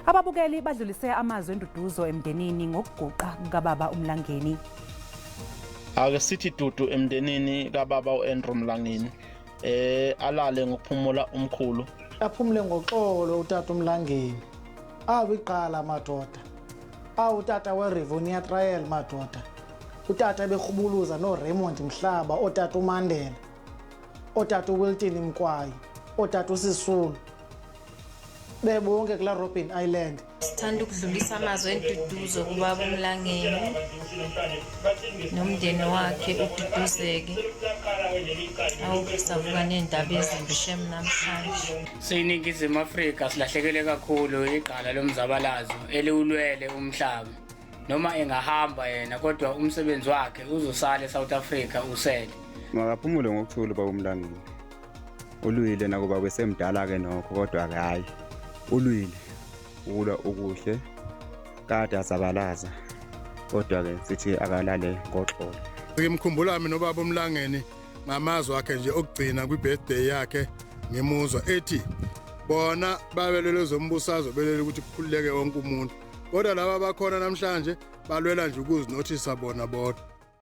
Ababukeli badlulise amazwi enduduzo emndenini ngokuguqa kukababa uMlangeni. Ake sithi dudu emndenini kababa u-Andrew Mlangeni alale ngokuphumula umkhulu. Aphumule ngoxolo utata uMlangeni. Awu iqala madoda. Awu utata weRivonia Trial madoda. Utata eberhubuluza noRaymond Mhlaba, otata uMandela, otata uWilton Mkwayi, otata uSisulu. Bebonke kula Robben Island. Sithanda ukudlulisa amazwi enduduzo kubaba uMlangeni nomndeni wakhe ududuzeke. Awu savuka ney'ndaba ezimbi shem namhlanje. SiyiNingizimu Afrika silahlekele kakhulu igqala lomzabalazo eliwulwele umhlaba. Noma engahamba yena kodwa umsebenzi wakhe uzosala eSouth Africa usele. Makaphumule ngokuthula ubaba uMlangeni. Ulwile nakuba besemdala-ke nokho kodwa-ke hhayi ulwile ukulwa okuhle kade azabalaza kodwa-ke sithi akalale ngoxolo. Ngimkhumbula mina ubaba uMlangeni ngamazwi akhe nje okugcina kwi-birthday yakhe ngimuzwa ethi bona babelele zombusazwe belele ukuthi kukhululeke wonke umuntu kodwa laba abakhona namhlanje balwela nje ukuzinothisa bona bodwa.